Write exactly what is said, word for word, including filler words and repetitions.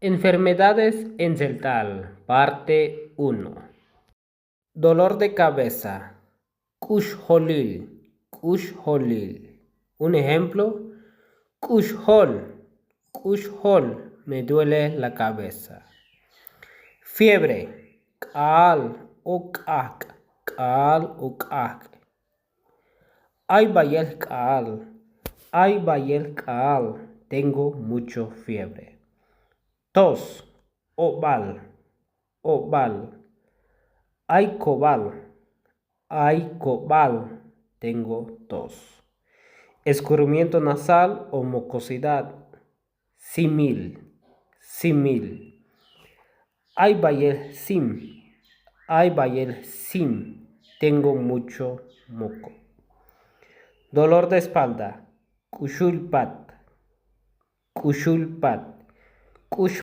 Enfermedades en tzeltal, parte uno. Dolor de cabeza. K'ux jolil, k'ux jolil. Un ejemplo, k'ux jol, k'ux jol, me duele la cabeza. Fiebre, k'aal o k'ajk', k'aal o k'ajk'. Ay bayel k'aal, ay bayel k'aal, tengo mucho fiebre. Tos, o'bal, o'bal. Ay kobal, ay kobal, tengo tos. Escurrimiento nasal o mucosidad. Simil, simil. Ay bayel sim, ay bayel sim, tengo mucho moco. Dolor de espalda, k'uxul pat, k'uxul pat, k'ux